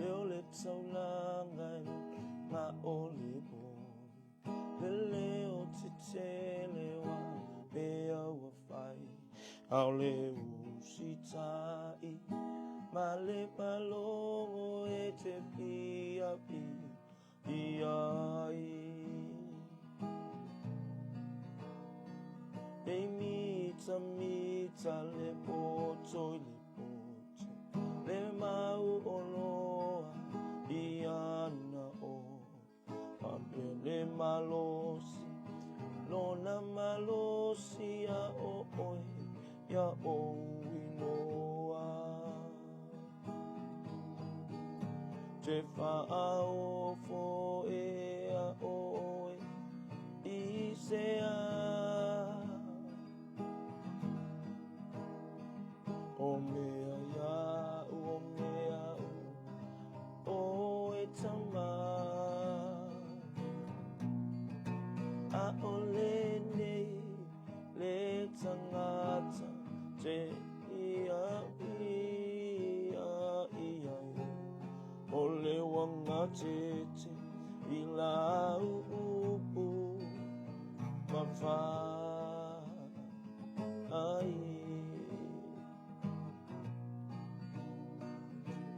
Leo le taulaga i luga o le Le leo tetele o mea ua fai ʻAʻole usitai ma le malogo e te piapi i ai. E mitamita le poto i le poto, le mau oloa i ana o. Faapea le malosi, lona malosi a o oe, ia ou iloa. Te faaofo ea oe i se a? O mea iaʻu, o mea u, oe tama. ʻAʻole nei le tagata te ia ia i ai o le uagatete i lau upu ma ai.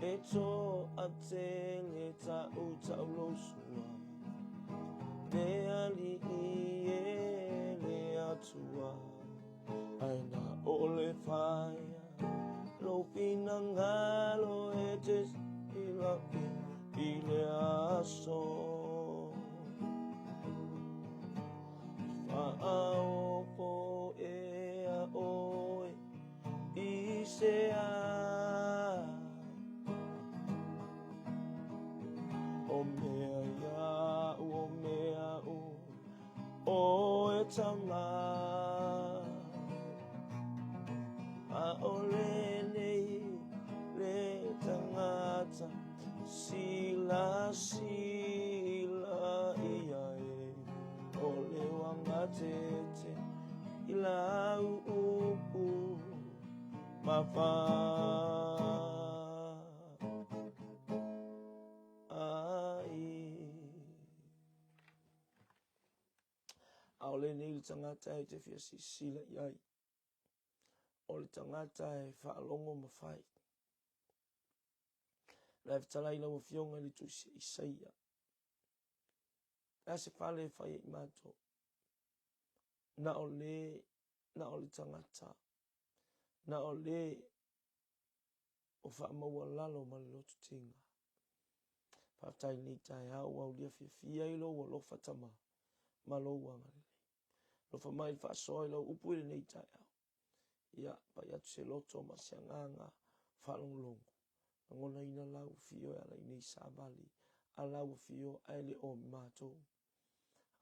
E toatele ta'u taulousua Le alii e le Atua Ae na o le faia lou finagalo e te silafia i le aso Faaofo ea oe i se a O mea iaʻu, o mea u, oe tama ʻAʻole nei le tagata silasila i ai O le uagatete i lau upu ma ai. ʻAʻole nei le tagata e te fia silasila i ai. O le tagata e faalogo ma fai. La e fetalai lau afioga i le tusi a Isaia. Le a se fale e fai ai matou? Na o le, na o le tagata, na o le o faamaualalo ma le lototiga. Faafetai i lenei taeao ua aulia fiafia ai lou alofa Tama ma lou agalelei. Alofa mai i le faasoa i lau upu i lenei taeao. Ia, pai atu se loto ma se agaga faalogologo. Lagonaina lau afio e ala i nei savali a lau afio ae le o matou.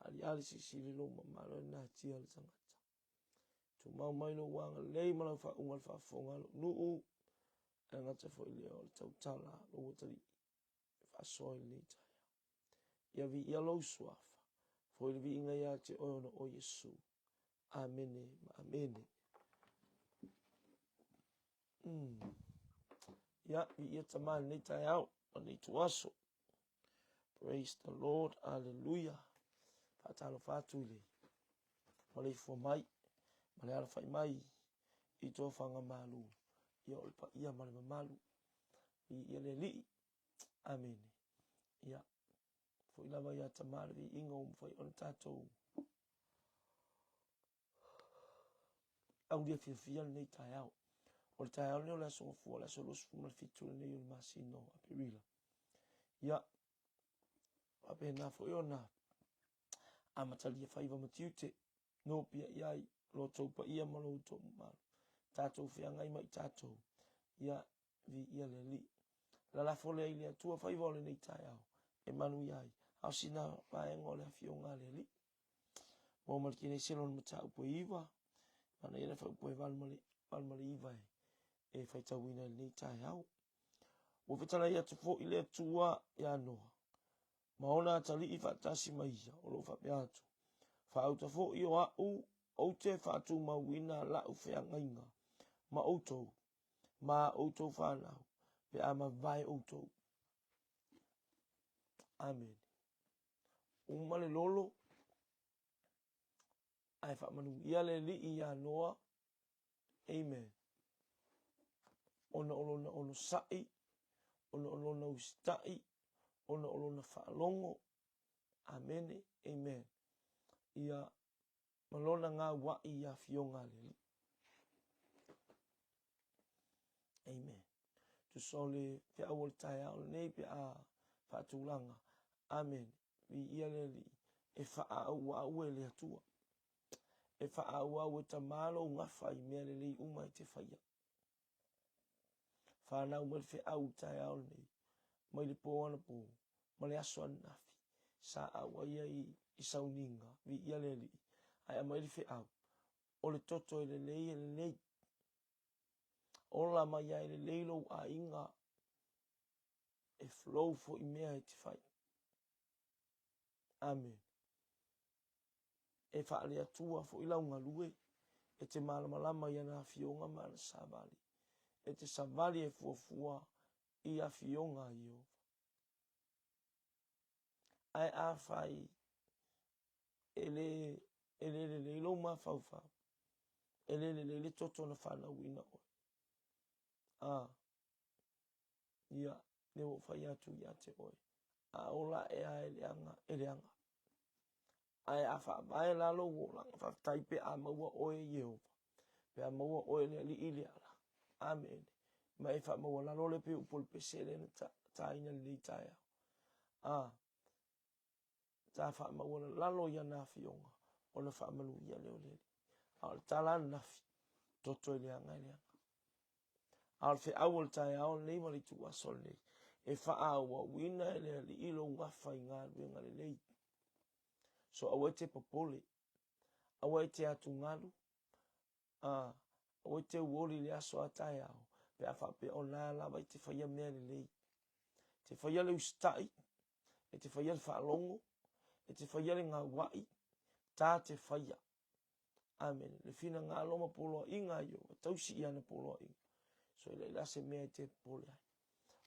Aliali silisili lou mamalu e natia le tagata. Tumau mai lou agalelei ma lau faauuga le faafofoga a lou nuu. E gata foi lea o le tautala lou atalii e faasoa i lenei taeao. Ia viia lou suafa, foi le viiga ia te oe ona o Iesu. Amene ma amene. Ia, viia Tama i lenei taeao, ma lenei ituaso. Praise the Lord, hallelujah. Faatalofa atu i le maleifua mai, ma le alafai mai i tofaga malu. Ia o le paia ma le mamalu. Viia le Alii. Amene. Ia, foi lava ia Tama le viiga ua mafai ona tatou aulia fiafia lenei taeao. O le taeao lenei o le aso Gafua, o le aso 27 lenei o le masina o Aperila. Ia, faapena foi ona amatalia faiva ma tiute, nopia i ai lo outou paia ma lo outou mamalu. Tatou feagai ma i tatou, ia, viia le Alii. Lalafo lea i le Atua faiva o lenei taeao e manuia ai. A o sina vaega o le afioga a le Alii. Maua ma le Kenese lona mataupu e 9, manaia le fuaiupu e 8 ma le, 8 ma le 9 e, e faitauina i lenei taeao. Ua fetalai atu foi le Atua ia Noa, ma ona atalii faatasi ma ia, o lo o faapea atu, Faauta foi o a'u ou te faatumauina la'u feagaiga ma outou, ma a outou fanau, pe a mavae outou. Amene. Uma le lolo, ae faamanuia le Alii ia Noa. Amen. Ona o lona onosai, ona o lona usitai, ona o lona faalogo. Amene. Amen. Ia ma lona gaua'i i afioga a le Alii. Amen. Tusa o le feau o le taeao lenei pe a faatulaga. Amen. Viia le Alii e faaauau e le Atua. E faaauau e Tama lou gafa i mea lelei uma e te faia. Whanau mai le feau i le taeao lenei, mai le pō anapo, ma le aso ananafi, sa auai ai i sauniga, viia le Alii, ae aumai le feau, o le toto e lelei e lelei. Ola mai ai lelei lou aiga, e flow foi mea e te fai. Amen. E faale-Atua foi lau galue, e te malamalama i ana afioga ma ana savali. E te savali e fuafua i afioga a Ieova. Ae afai e le, e le lelei lou mafaufau, e le lelei le toto na fanauina oe, a, ia, lea ua ou fai atu ia te oe, a ola ae a e leaga, e leaga. Ae a faavae la lou olaga, faafetai pe a maua oe e Ieova, pe a maua oe e le Alii i le ala. Amene. Ma e faamaualalo lea pei upu o le pese lea na taina i lenei taeao. A, ta faamaualalalo i ana afioga, ona faamanuia lea o le Alii. A o le tala ananafi, toto e leaga e leaga. A o le feau o le taeao lenei ma le ituaso lenei, e faaauauina e le Alii lou gafa i galuega lelei. So aua e te popole, aua e te atugalu, a, aua e te uoli i le aso a taeao, pe a faapea o na lava e te faia mea lelei. E te faia le usitai, e te faia le faalogo, e te faia le gauai, ta te faia. Amene. Le finagalo ma poloaiga a Ieova, tausi i ana poloaiga. So e leai la se mea e te popole ai.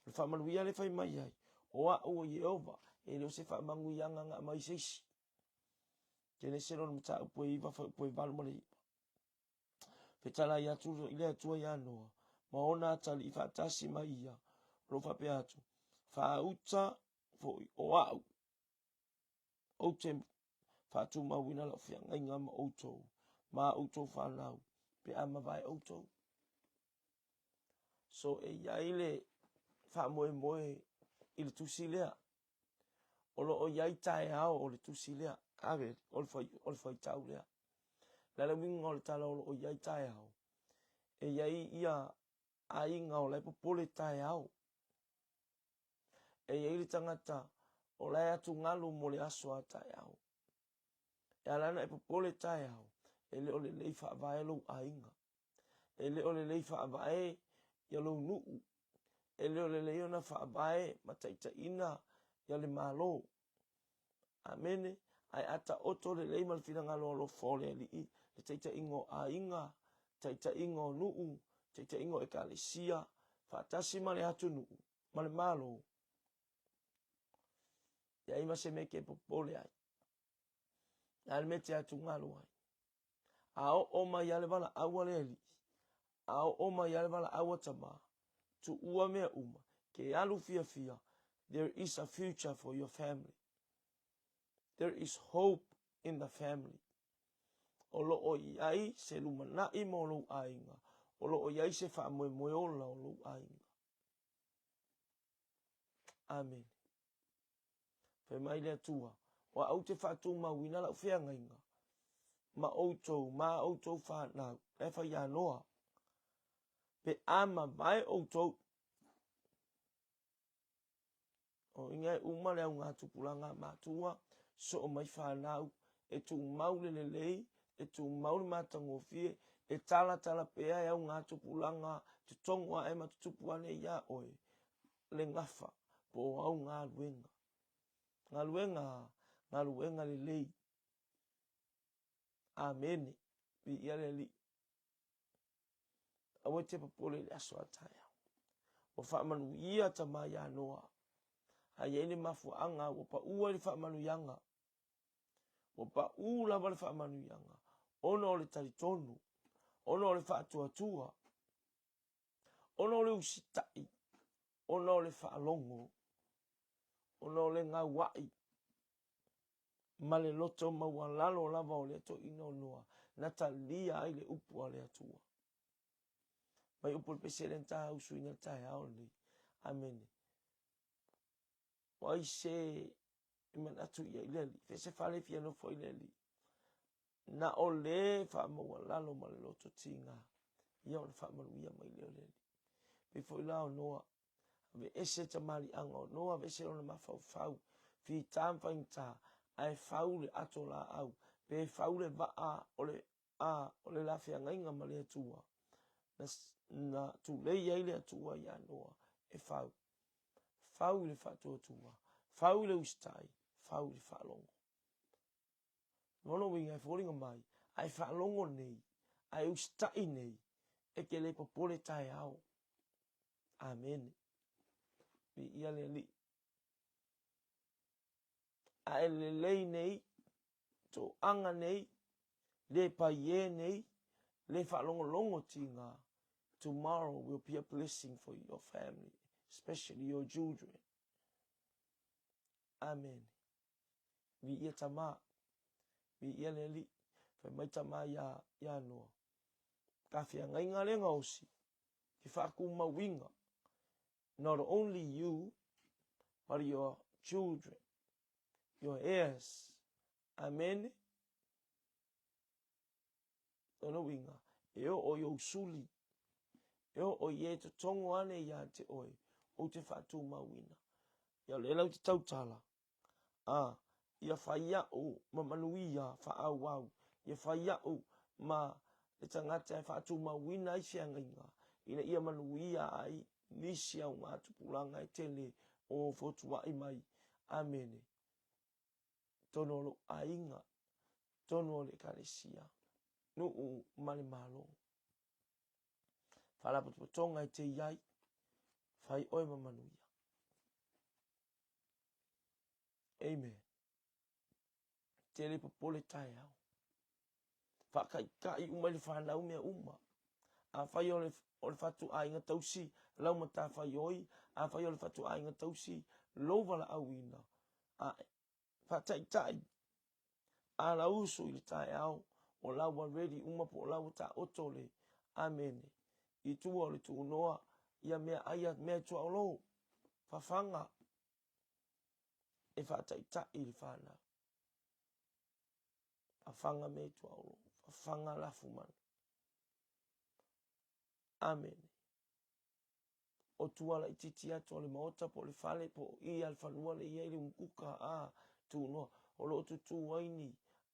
O le faamanuia le fai mai ai, o a'u o Ieova, e le o se faamanuiaga na aumai se isi. Kenese lona mataupu e 9, fuaiupu e 8 ma le 9. Fetalai atu i le Atua ia Noa, ma ona atalii faatasi ma ia, o lo o faapea atu, Faauta foi o a'u, ou te faatumauina lau feagaiga ma outou, ma a outou fanau, pe a mavae outou. So e i ai le faamoemoe i le tusi lea. O lo o i ai taeao o le tusi lea, ave, o le, fai, o le faitau lea. Le a le uiga o le tala o lo o i ai taeao? E i ai ia aiga o la e popole taeao. E i ai le tagata o la e atugalu mo le aso a taeao. E ala ona e popole taeao, e le o lelei faavae lou aiga. E le o lelei faavae ia lou nuu. E le o lelei ona faavae ma taitaiina ia le Malo. Amene. Ae a taoto lelei ma le finagalo alofa o le Alii, le taitaiga o aiga, taitaiga o nuu, taitaiga o ekalesia, faatasi ma le atunuu, ma le Malo, leai ma se mea e te popole ai. Le a le mea e te atugalu ai. A oo mai lava le valaau a le Alii, a oo mai lava le valaau a Tama, tuua mea uma, ke alu fiafia, there is a future for your family. There is hope in the family. O lo o i ai se lumanai mo lou aiga, o lo o i ai se faamoemoe ola o lou aiga. Amene. Fai mai le Atua, o au te faatumauina lau feagaiga ma outou, ma outou fanau, e fai ia Noa, pe a mavae outou. O inga e uma le augatupulaga a matua, soo mai fanau, e tumau le lelei, e tumau le matagofie, e talatala pea e augatupulaga totogo ae ma tutupu ane iā oe, le gafa po o au galuega. Galuega a? Galuega lelei. Amene. Viia le Alii. Aua e te popole i le aso a taeao. Ua faamanuia Tama ia Noa. Ae i ai le mafuaaga ua pau ai le faamanuiaga. Ua pau lava le faamanuiaga ona o le talitonu, ona o le faatuatua, ona o le usitai, ona o le faalogo, ona o le gauai ma le loto maualalo lava o lea toeaina o Noa na talia ai le upu a le Atua. Mai upu o le pese lea na tausuina le taeao lenei. Amene. O ai se e manatu i ai le Alii, fea se fale e fia nofo ai le Alii. Na o le faamaualalo ma le loto tiga, ia ona faamanuia mai lea o le Alii. Pei foi la o Noa, aveese tamaliiaga o Noa, aveese lona mafaufau, fita ma faigata, ae fau le ato laau, pe fau le vaa o le a o le la feagaiga ma le Atua, na, na tulei ai le Atua iā Noa e fau. Fau i le faatuatua, fau i le usitai, fau i le faalogo. Lona uiga e foliga mai, a e faalogo nei, a e usitai nei, e te le popole taeao. Amene. Viia le Alii. A e lelei nei, toaga nei, le paie nei, le faalogologo tiga, tomorrow will be a blessing for your family, especially your children. Amen. Viia Tama, viia le Alii. Fai mai Tama iā, iā Noa. Ka feagaiga le gaosi, ke whaakumauinga. Not only you, but your children, your heirs. Amene. Lona uiga, e oo i ou suli, e oo i e totogo ane iā te oe, ou te faatumauina. Ia o lea lau te tautala, a, ia fai a'u ma manuia faaauau, ia fai a'u ma le tagata e faatumauina ai feagaiga, ina ia manuia ai nisi auga tupulaga e tele o fotua'i mai. Amene. Tonu o lou aiga, tonu o le Ekalesia, nuu ma le Malo. Faalapotopotoga e te i ai, fai oe ma manuia. Amen. Tele popole taeao. Faakaikai uma i le whanau mea uma. A whai o le, o le whatu aiga tausi, lau matawhaioi, a whai o le whatu aiga tausi, lou valaauina. A faataitai, a lausu i le taeao, o la ua ready uma po o la ua taoto le amene i tua o le tuunoa ia mea ai a mea tuaolo, fafaga e faataitai i le whanau. Fafaga mea tuaolo, fafaga lafumanu. Amene. O tua laitiiti atu o le maota po o le fale po o i a le fanua le i ai le umukuka a tuunoa o lo o tutū ai ni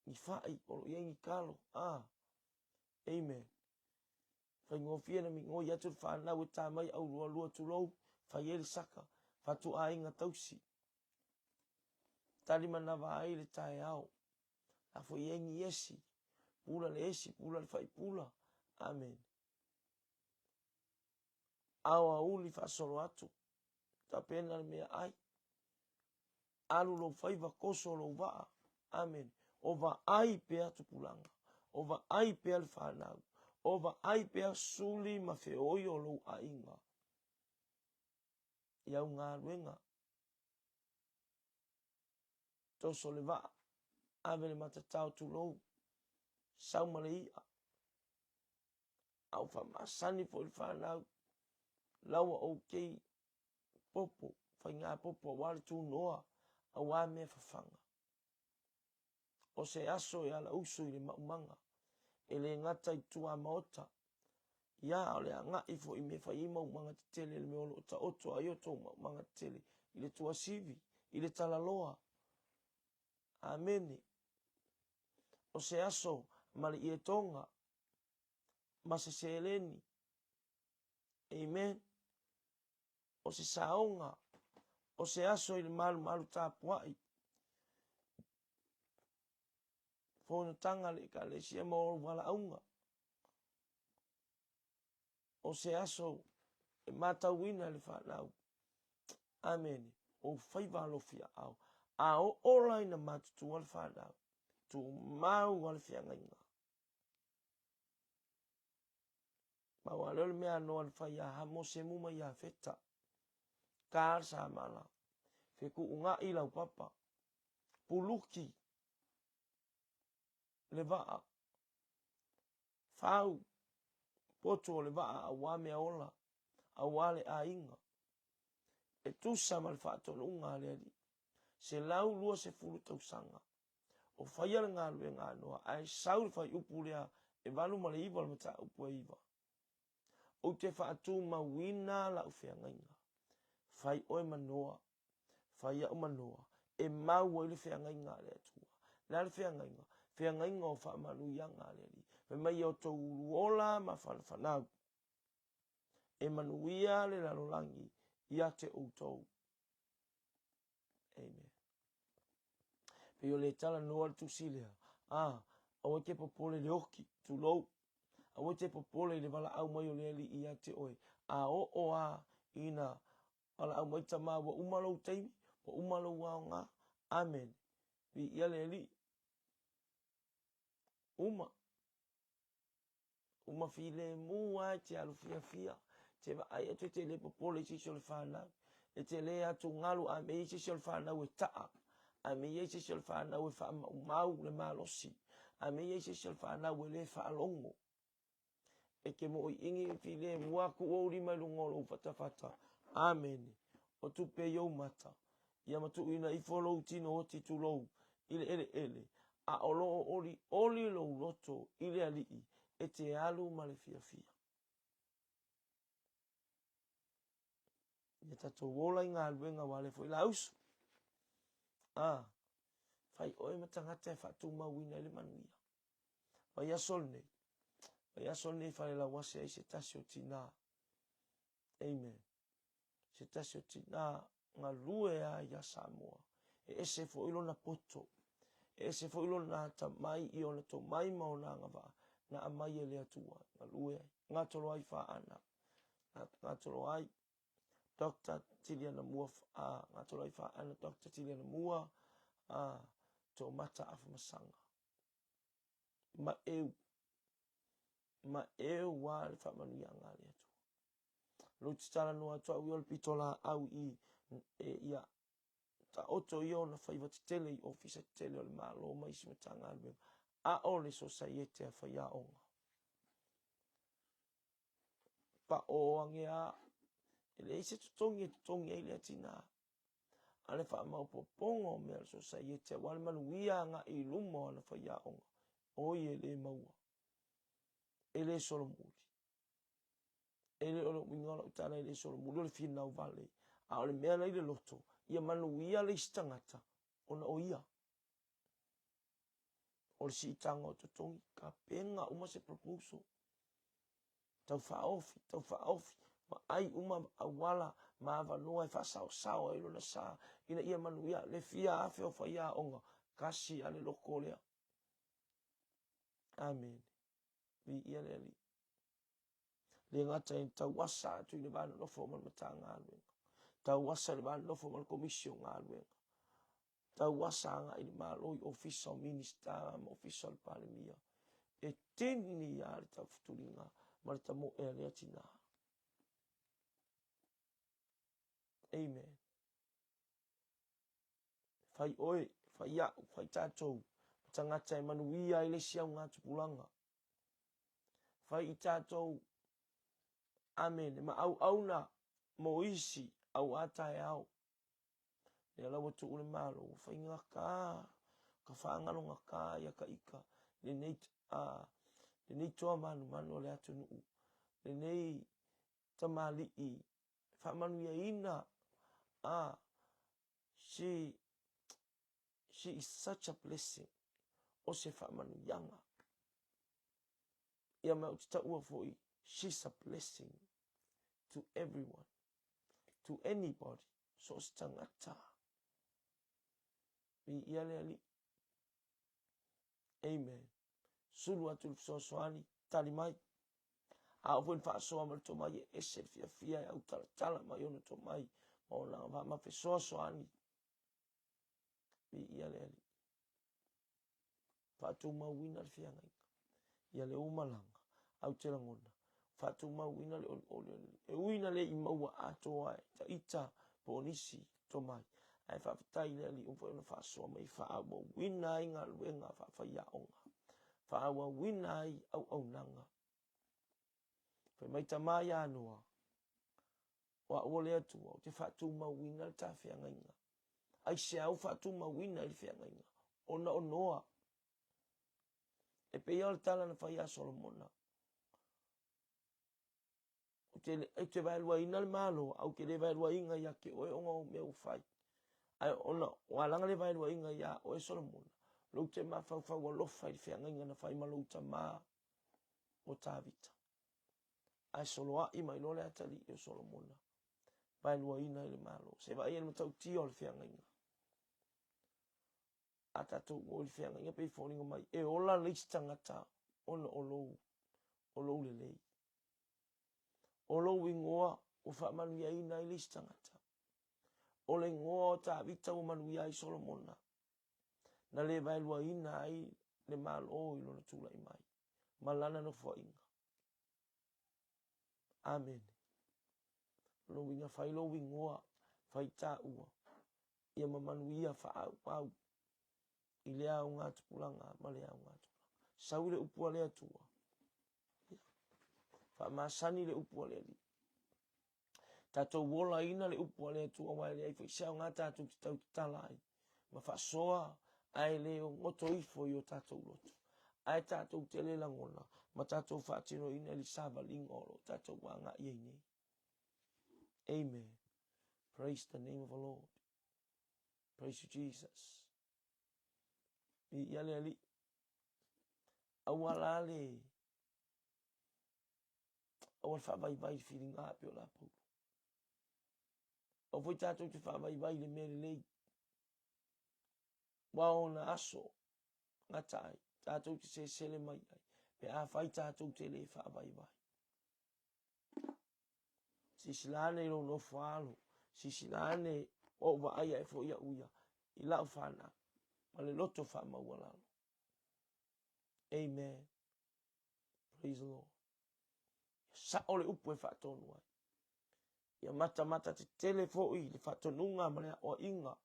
ni fa'i o lo o i ai ni kalo a Amen. Faigofie na migoi atu le whanau e tā mai au lualua tulou, fai ai le saka, whatu aiga tausi. Tali manawa ai le taeao. La foi ai ni esi, pula le esi, pula le faipula. Amen. Aoauli faasolo atu, tapena le meaai, alu lou faiva, koso lou vaa. Amene. O vaai pea tupulaga, o vaai pea le fanau, o vaai pea suli ma feoi o lou aiga i au galuega. Toso le vaa, ave le matatao tulou, sau ma le i'a. A ua faamasani foi le fanau, laua outou popo, faiga popo aua le tunoa, aua mea fafaga. O se aso e alausu i le maumaga, e le gata i tuamaota, ia a o le agai foi i mea e fai ai maumaga tetele i le mea o lo o taoto ai outou maumaga tetele i le tuasivi, i le talaloa. Amene. O se aso ma le ietoga, ma se seleni. Amen. O se saoga, o se aso i le malumalu tapuai. Fonotaga le ekalesia ma ou valaauga. O se aso e matauina e le fanau. Amene. O ou faiva alofi aao. A oo la ina matutua le fanau, tumau lava le feagaiga. Pau lava lea o le mea a Noa na fai ia Hamo, Semu ma Iafeta. Ta le samala, fetuunai laupapa, puluki le vaa, fau poto o le vaa aua mea ola, aua le aiga. E tusa ma le faatonuga a le Alii, 120 tausaga o faia le galuega a Noa, ae sau le fuaiupu lea e 8 ma le 9 o le mataupu e 9. Ou te faatumauina lau feagaiga. Fai oe ma Noa, fai au ma Noa, e mau ai le feagaiga a le Atua. Le a le feagaiga? Feagaiga o faamanuiaga a le Alii. Fai mai ia outou uluola ma fanafanau, e manuia le lalolagi ia te outou. Amen. Pei o le talanoa le tusi lea. Ah, aua e te popole i le oki, tulou. Aua e te popole i le valaau mai o le Alii ia te oe. A oo a ina valaau mai tama ua uma lou taimi, ua uma lou aoga. Amen. Viia le Alii. Uma. Uma filemu lava e te alu fiafia, te vaai atu e te le popole i se isi o le fanau, e te le atugalu a mea i ai se isi o le fanau e taa, a mea i ai se isi o le fanau e faamaumau le malosi, a mea i ai se isi o le fanau e le faalogo. E te moʻoiʻini filemu a tuu ou lima i luga o lou fatafata. Amene. O tupe i ou mata, ia matuuina ifo lou tino oti tulou i le eleele, a o lo o olioli lou loto i le Alii e te alu ma le fiafia. Ia tatou ola i galuega aua lea foi lausu. A, fai oe ma tagata e faatumauina ai le manuia. Vaiaso lenei, vaiaso lenei falelauasi ai se tasi o tinā. Amen. Se tasi o tinā galue a ia Samoa. E ese foi lona poto, e ese foi lona atamai i ona tomai ma ona agavaa na aumai e le Atua e galue ai. Gatolo ai Faana, gatolo ai Dr. Tiliana Mua, gatolo ai Faana Dr. Tiliana Mua, Tomata Afamasaga. Maeu, maeu a le faamanuiaga a le Atua. Lou te talanoa atu au ia o le pitolaau i e ia taoto ia ona faiva tetele i ofisa tetele o le Malo ma isi Matagaluega, a o le sosaiete a faiaoga. Pao age a, e leai se totogi e totogi ai lea tinā. A le faamaopoopoga o mea a le sosaiete aua le manuia agai i luma o ana faiaoga, oi e le maua, e le solomuli. E le o le uiga o lau tala e le solomuli o le finau vale, a o le mea la i le loto, ia manuia le isi tagata ona o ia. O le siitaga o totogi, tapena uma se proposal. Tau faaofi, tau faaofi, vaai uma auala ma avanoa e faasaosao ai lona sa ina ia manuia le fia afe o faiaoga, tasi lava le loko lea. Amene. Viia le Alii. Le gata i tauasa atu i le va nonofo ma le Matagaluega, tauasa i le va nonofo ma le Komisi o Galuega, tauasa agai i le Malo i Ofisa o Minisita ma Ofisa o le Palemia. E tini lava le taufutuliga ma le tamoe a lea tinā. Amen. Fai oe, fai au, fai tatou, ma tagata e manuia ai le isi augatupulaga. Fai i tatou, amene, ma auauna mo isi auā taeao. Lea la ua tuu le Malo, ua faigata, ka faagalogata ia ka ika, lenei, a, lenei toa manumanu o le atunuu, lenei tamalii faamanuiaina, a, she, she is such a blessing, o se faamanuiaga. Ia ma ou te taua foi, she's a blessing to everyone, to anybody, so o se tagata. Viia le Alii. Amen. Sulu atu le fesoasoani, tali mai. A oo foi ina faasoa ma le tomai e ese le fiafia e autalatala mai ona tomai. Ma ona agavaa ma fesoasoani. Viia le Alii. Faatumauina le feagaiga. Ia le umalaga, ae ou te lagona, faatumauina le olioli o le Alii. E ui ina le i maua atoa e ita po o nisi tomai, ae faafetai i le Alii ua mafai ona faasoa mai e faaauauina ai galuega faafaiaoga, faaauauina ai auaunaga. Fai mai Tama ia Noa, O au o le Atua, ou te faatumauina le ta feagaiga. Aisea ua faatumauina ai le feagaiga? Ona o Noa. E pei o le tala na fai ia Solomona. Ou te vaeluaina le Malo, ae ou te le vaeluaina ia te oe ona o mea ua fai. Ae ona o alaga le vaeluaina ia oe Solomona, lou te mafaufau alofa i le feagaiga na fai ma lou tama o Tavita. Ae soloai mai loa le atalii o Solomona, vaeluaina ai le Malo. Se vaai i le matautia o le feagaiga. A tatou o i le feagaiga pei foliga mai e ola le isi tagata ona o lou, o lou lelei. O lou igoa ua faamanuiaina ai le isi tagata. O le igoa o Tavita ua manuia ai Solomona, na le vaeluaina ai le Malo i lona tulai mai ma lana nofoaiga. Amene. O lona uiga, fai lou igoa, fai taua, ia ma manuia faaauau i lea augatupulaga ma lea augatupulaga. Sau i le upu a le Atua. Ia. Faamasani le upu a le Alii. Tatou olaina le upu a le Atua aua e leai foi se aoga tatou te tautatala ai ma faasoa ae le goto ifo i o tatou loto. Ae tatou te le lagona ma tatou faatinoina i le savaliga o lo o tatou agai ai nei. Amen. Praise the name of the Lord. Praise you, Jesus. Viia le Alii. Aua la le aua le faavaivai le filiga e pei o la Paulo. Aua foi tatou te faavaivai le mea lelei. Ua ona aso gata ai, tatou te sesele mai ai, pe afai tatou te le faavaivai. Silasila ane i lou nofo alo, silasila ane ua ou vaai ae foi au ia i lau fanau ma le loto faamaualalo. Amen. Praise the Lord. Ia sao le upu e faatonu ai. Ia matamata tetele foi le faatonuga ma le aoaiga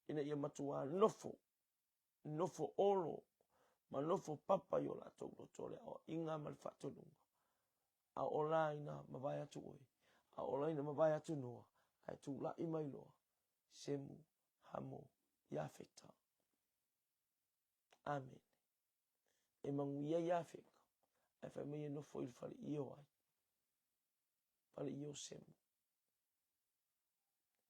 ina ia matua nofo, nofo olo ma nofo papa i o latou loto o le aoaiga ma le faatonuga. A oo la ina mavae atu oe, a oo la ina mavae atu Noa, ae tulai mai loa Semu, Hamo, Iafeta. Amene. E manuia Iafeta, ae fai mai e nofo i le fale io ai, fale io Semu.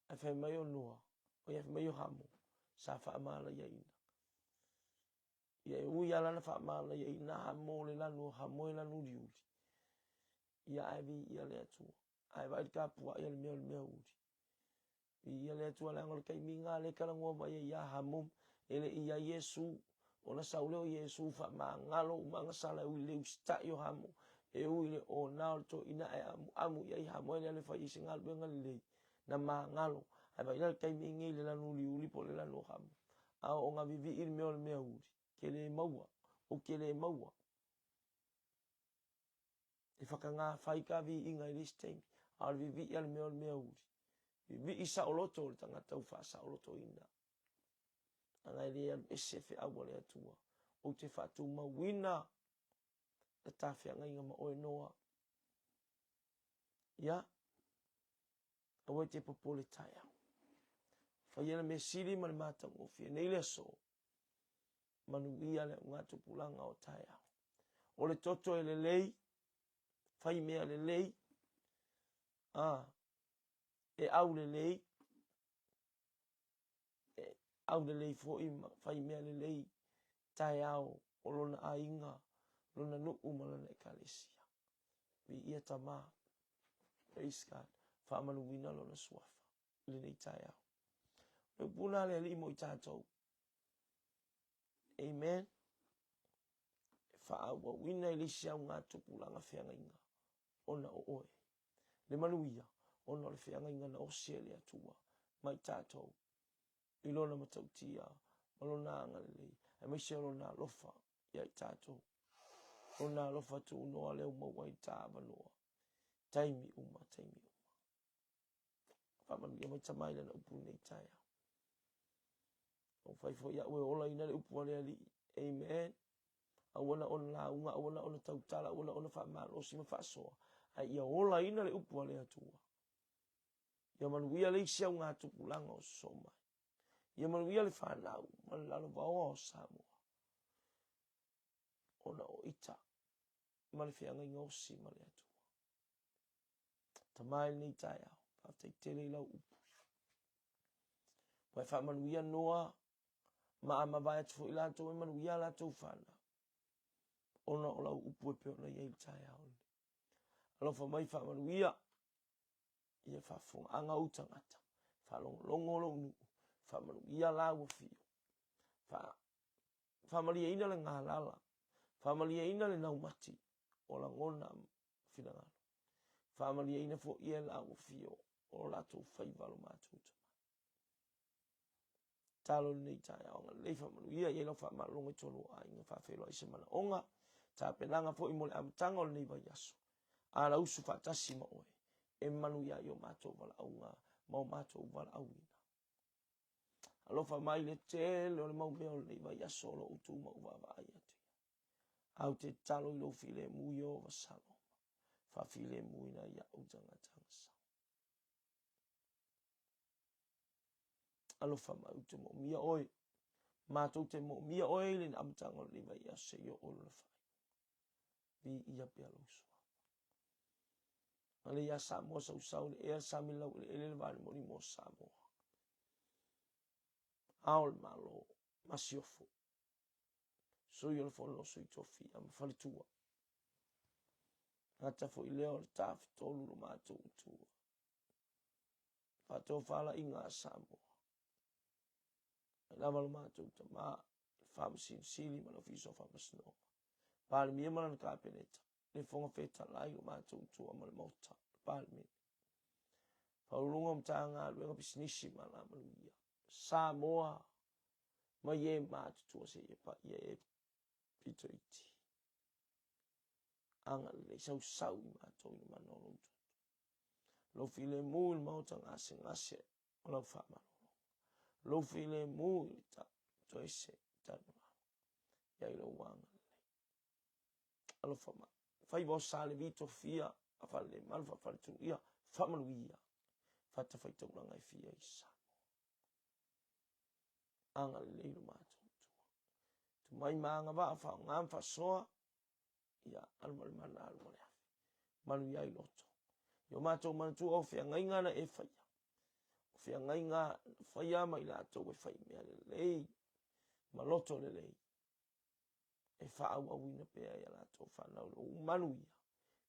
Ae fai mai o Noa, oi ae fai mai o Hamo, sa faamalaiaina. Ia e ui lava lana faamalaiaina Hamo le lanu o Hamo e lanu uliuli. Ia ae viia le Atua. Ae vaai le tapuai a le mea o le mea uli. Viia le Atua leaga o le taimi lena lea e talanoa mai ai ia Hamo e le i i ai Iesu, ona sau lea o Iesu faamagalo uma agasala e ui i le usitai o Hamo, e ui i le ona o le toeaina ae amuamu i ai Hamo e le alu e fai ai se galuega lelei, na magalo. Ae vaai la i le taimi lenei i le lanu uliuli po o le lanu o Hamo, a oo ina vivii le mea o le mea uli, ke le maua, ou te le maua. E whakangāwhai ka viiga i le isi taimi, a o le vivii a le mea o le mea uli. Vivii saoloto o le tagata ua faasaolotoina. Leaga e le alu ese feau a le Atua. Ou te faatumauina le ta feagaiga ma oe Noa. Ia, aua e te popole taeao. Faia le mea sili ma le matagofie nei le aso. Manuia le augatupulaga o taeao. O le toto e lelei, fai mea lelei, a, e au lelei, e au lelei foi ma fai mea lelei taeao o lona aiga, lona nuu ma lana ekalesia. Viia Tama. Praise God. Faamanuina lona suafa i lenei taeao. O le upu lena a le Alii mo i tatou. Amen. E faaauauina i le isi augatupulaga feagaiga ona o oe. Le manuia. Ona o le feagaiga na osi e le Atua ma i tatou i Lona matautia ma Lona agalelei, aemaise o Lona alofa ia i tatou. Lona alofa tuunoa lea ua maua ai ta avanoa, taimi uma, taimi uma. Faamanuia mai Tama i lana upu i lenei taeao. Ua fai foi au e olaina le upu a le Alii. Amen. Aua na ona lauga, aua na ona tautala, aua na ona faamalosi ma faasoa, ae ia olaina le upu a le Atua. Ia manuia le isi augatupulaga o sosoo mai. Ia manuia le fanau ma le lalovaoa o Samoa. Ona o ita ma le feagaiga osi ma le Atua. Tama i lenei taeao, faafetai tele i lau upu. Ua e faamanuia Noa ma a mavae atu foi latou e manuia a latou fanau ona o lau upu e pei ona i ai i le taeao lenei. Alofa mai faamanuia ia faafofogaaga ou tagata, faalogologo lou nuu, faamanuia lau afio, faamalieina le galala, faamalieina le naumati o lagona ma finagalo, faamalieina foi e lau afio o latou faiva lo matou tama. Talo lenei taeao agalelei faamanuia i ai lau faamalologa i tolu o aiga faafeiloai se manaoga tapenaga foi mo le amataga o lenei vaiaso alausu faatasi ma oe e manuia ai o matou valaauga ma o matou valaauina. Alofa mai le tele o le mau mea o lenei vaiaso o lo outou ma ou vaavaai atu ia. Au te tatalo i lou filemu Ieova Saloma, faafilemuina ai au tagata agasala. Alofa mai ou te moomia oe, matou te moomia oe i le amataga o lenei vaiaso seia oo i lona faaiuga. Viia pea lou suafa. Ale ia Samoa sausau le ea sami lau eleele le valimolimo o Samoa. Ao le Malo, Masiofo, Sui o le Fono o Sui Tofia ma Faletua. Gata foi lea o le Tafatolu lo matou Atua. Faatofalaiga a Samoa. Mai lava lo matou tama, le Faamasino Sili ma le Ofisa o Faamasinoga, Palemia ma lana Kapeneta, le Fofoga Fetalai lo matou Atua ma le Maota, le Palemene. Faauluuluga o Matagaluega, Pisinisi ma Alamanuia, Samoa mai e matutua seia paia e pito iti. Agalelei sausau i matou i le mana o lou toto. Lou filemu i le maota gasegase o lau faamalologa. Lou filemu i le ta toese tanulalo. Ia i lou agalelei. Alofa mai. Faiva o Sa Levi tofia a Falelemalu faafaletuluia faamanuia fatafaitaulaga e fia i Samoa. Agalelei lo matou Atua. Tumai ma agavaa faaaoga ma faasoa ia alu ma le mana alu ma le afi. Manuia ai loto. I o matou manatua o feagaiga na e faia. O feagaiga na faia ma i latou e fai mea lelei ma loto lelei. E faaauauina pea i a latou fanau lou manuia.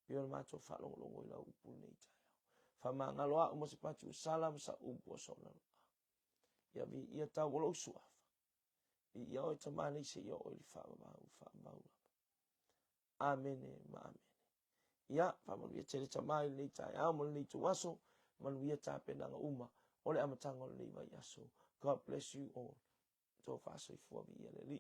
Pei ona matou faalogologo i lau upu lenei taeao. Faamagalo au ma se pati ua sala ma sa upu ua soona lua. Ia viia tau o lou suafa. Viia oe Tama nei seia oo i le faavavau, faavavau lava. Amene ma amene. Ia, faamanuia tele Tama i lenei taeao ma lenei ituaso, manuia tapenaga uma o le amataga o lenei vaiaso. God bless you all. Tofa soifua viia le Alii.